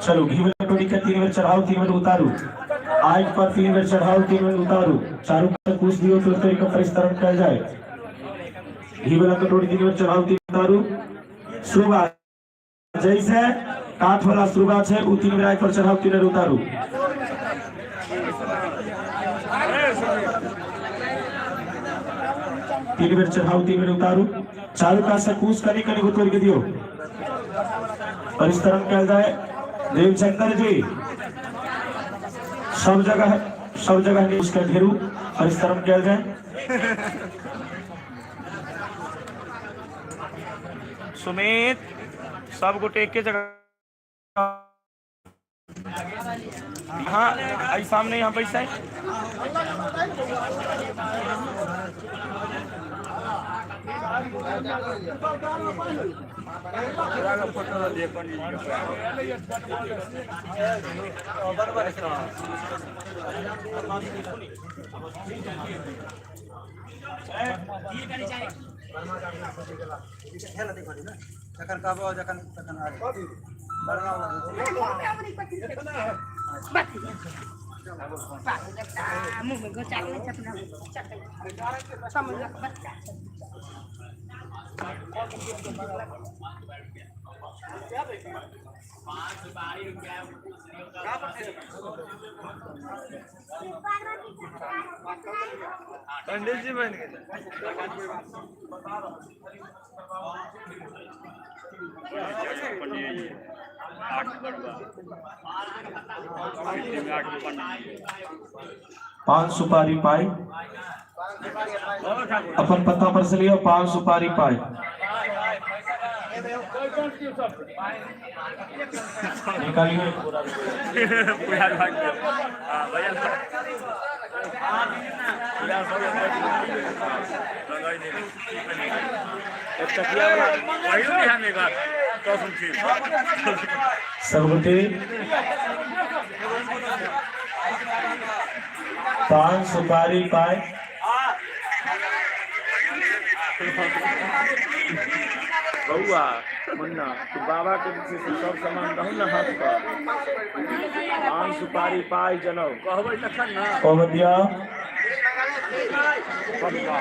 चलू घी वाला कटोरी के 3 बेर चढ़ाउ, 3 बेर उतारू। आगि पर 3 बेर चढ़ाउ, 3 बेर उतारू। चारू कात कुश दियौ, तोड़ि तोड़ि के परिस्तरण कयल जाय। घी वाला कटोरी 3 बेर चढ़ाउ, 3 उतारू। सुबह जैसे काठ वाला सुबह छै, उ 3 बेर आगि पर चढ़ाउ, 3 बेर उतारू। 3 बेर चढ़ाउ, 3 बेर उतारू। चारू कात से कुश कनी कनी को तोड़ के दियो, परिस्तरण कयल जाय। देवशंकर जी सब जगह, सब जगह उसका घेरू, परिस्तरण कयल जाय। सुमित सब गोटे एके जगह, हाँ आई सामने यहाँ बैसा। जखन कहबो जखन तखन आबि। पंडित जी बन गए। पान सुपारी पाई अपन पत्ता पर से लियो। पान सुपारी पाई निकालियो। सब गोटे पान सुपारी पाए। बउआ मुन्ना, तू बाबा के जे छै से सब सामान दहु ने हाथ पर, पान सुपारी पाइ जनउ कहबै तखन ने। कौन दिया? पक्का।